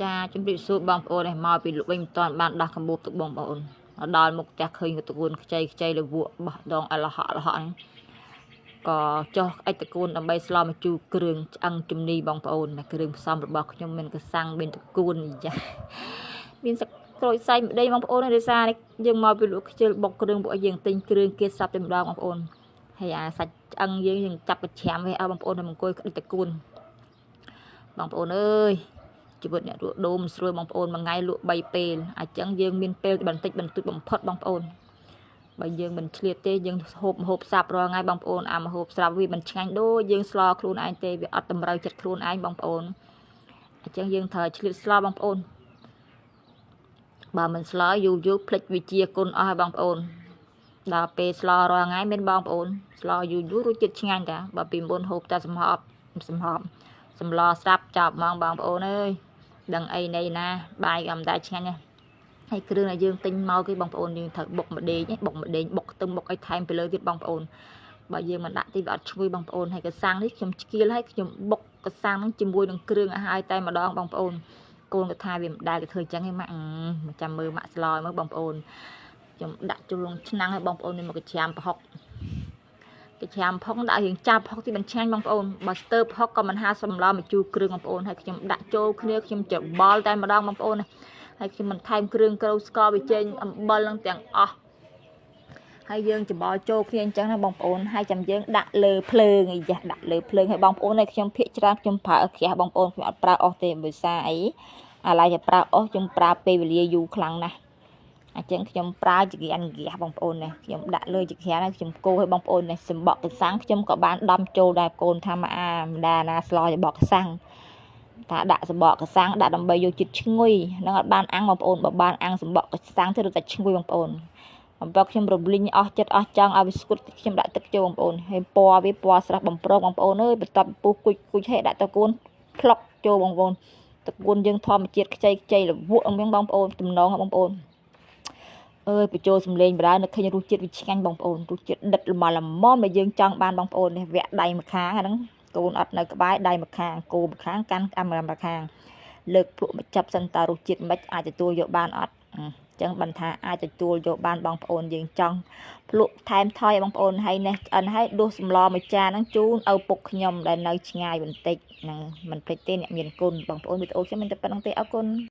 ចាជំរាបសួរបងប្អូននេះមកពីលោកវិញមិនតាន់បានដោះកម្បូបទឹកបងប្អូនដល់មុខផ្ទះឃើញកតួនខ្ចីខ្ចីលវក់បោះដងអលហកលហកហ្នឹងក៏ចោះអិចតកូនដើម្បីស្លម្ជូរគ្រឿងឆ្អឹងជំនីបងប្អូនណាគ្រឿងផ្សំរបស់ខ្ញុំមានកសាំងមានកគួនយ៉ាមានសឹកក្រូចសៃម្ដីបងប្អូនដោយសារនេះយើងមកពីលក់ខ្ជិលបុកគ្រឿងពួកយើងទិញគ្រឿងគេស្រាប់តែម្ដងបងប្អូនហើយអាសាច់ឆ្អឹងយើងយើងចាប់ប្រច្រាមវាឲ្យបងប្អូនឲ្យអង្គុយក្តិចតកូនបងប្អូនអើយ ជីវិតអ្នកលក់ដូរមិនស្រួលបងប្អូនមួយថ្ងៃលក់3ពេលអញ្ចឹងយើងមានពេលបន្តិចបន្តួចបំផុតបងប្អូនបើយើងមិនឆ្លៀតទេយើងហូបម្ហូបស្រាប់រាល់ថ្ងៃបងប្អូនអាម្ហូបស្រាប់វាមិនឆ្ងាញ់ដូចយើងស្លខ្លួនឯងទេវាអត់តម្រូវចិត្តខ្លួនឯងបងប្អូនអញ្ចឹងយើងត្រូវឆ្លៀតស្លបងប្អូនបើមិនស្លយូរយូរភ្លេចវិជាគុណអស់ហើយបងប្អូនដល់ពេលស្លរាល់ថ្ងៃមានបងប្អូនស្លយូរយូររសជាតិឆ្ងាញ់តាបើពីមុនហូបតែសំហប់សំហប់សម្លស្រាប់ចប់ហ្មងបងប្អូនអើយ ដឹងអីនៃណាបាយក៏មិនដែរឆ្ងាញ់ដែរហើយគ្រឿងដែលយើងទិញមកគេបងប្អូនយើងត្រូវបុកម្ដេងបុកម្ដេងបុកខ្ទឹមបុកអីថែមពីលើទៀតបងប្អូនបើយើងមិនដាក់ទីវាអត់ឈ្ងុយបងប្អូនហើយកសាំងនេះខ្ញុំឆ្កៀលហើយខ្ញុំបុកកសាំងហ្នឹងជាមួយនឹងគ្រឿងឲ្យហើយតែម្ដងបងប្អូនកូនក៏ថាវាមិនដែលគេធ្វើអញ្ចឹងឯងម៉ាក់មកចាំមើលម៉ាក់ស្លយមើលបងប្អូនខ្ញុំដាក់ចូលក្នុងឆ្នាំងឲ្យបងប្អូននេះមកកច្រាមប្រហុកកច្រាមផុកដាក់រៀងចាប់ផុកទីមិនឆ្ងាញ់បងប្អូនបើស្ទើផុកក៏មិនហាសម្លមកជូរគ្រឿងបងប្អូនហើយខ្ញុំដាក់ចូលគ្នាខ្ញុំច្របល់តែម្ដងបងប្អូនហើយខ្ញុំមិនថែមគ្រឿងក្រូចស្ករវាចេញអំបិលនឹងទាំងអស់ហើយយើងច្របល់ចូលគ្នាអញ្ចឹងណាបងប្អូនហើយចាំយើងដាក់លើភ្លើងអីយ៉ាដាក់លើភ្លើងហើយបងប្អូនហើយខ្ញុំភាកច្រើនខ្ញុំប្រើក្រាស់បងប្អូនខ្ញុំអត់ប្រើអស់ទេដោយសារអីអាឡ័យតែប្រើអស់ខ្ញុំប្រើពេលវេលាយូរខ្លាំងណាស់អញ្ចឹងខ្ញុំប្រើចក្រានហ្គាសបងប្អូននេះខ្ញុំដាក់លើចក្រានហើយខ្ញុំកូរឲ្យបងប្អូននេះសម្បកកសាំងខ្ញុំក៏បានដំចូលដែរកូនថាមកអាម្ដាណាស្លសម្បកកសាំងថាដាក់សម្បកកសាំងដាក់ដើម្បីយកជាតិឈ្ងុយនឹងអត់បានអាំងបងប្អូនបើបានអាំងសម្បកកសាំងទៅរត់តែឈ្ងុយបងប្អូនអំពើខ្ញុំរំលីងអស់ចិត្តអស់ចង់ឲ្យវាស្ងួតខ្ញុំដាក់ទឹកចូលបងប្អូនហើយពណ៌វាពណ៌ស្រស់បំប្រងបងប្អូនអើយបន្ទាប់ពីពុះគួចគួចហើយដាក់តកូនផ្លុកចូលបងប្អូនតកូនយើងធម្មជាតិខ្ចីខ្ចីលវក់ហ្នឹងបងប្អូនទំនងបងប្អូន អើយបញ្ចូលសំលេងបដានឹកឃើញរសជាតិវាឆ្ងាញ់បងប្អូនរសជាតិដិតល្មមល្មមដែលយើងចង់បានបងប្អូននេះវគ្គដៃម្ខាងអាហ្នឹងកូនអត់នៅក្បែរដៃម្ខាងគោម្ខាងកាន់កាមេរ៉ាម្ខាងលើកភ្លក់មកចាប់សិនតើរសជាតិមិនអាចទទួលយកបានអត់អញ្ចឹងបានថាអាចទទួលយកបានបងប្អូនយើងចង់ភ្លក់ថែមថយឲ្យបងប្អូនហើយនេះឆ្អិនហើយដួសសម្លមួយចានហ្នឹងជូនឪពុកខ្ញុំដែលនៅឆ្ងាយបន្តិចហ្នឹងមិនភ្លេចទេអ្នកមានគុណបងប្អូនវីដេអូខ្ញុំមានតែប៉ុណ្្នឹងទេអរគុណ។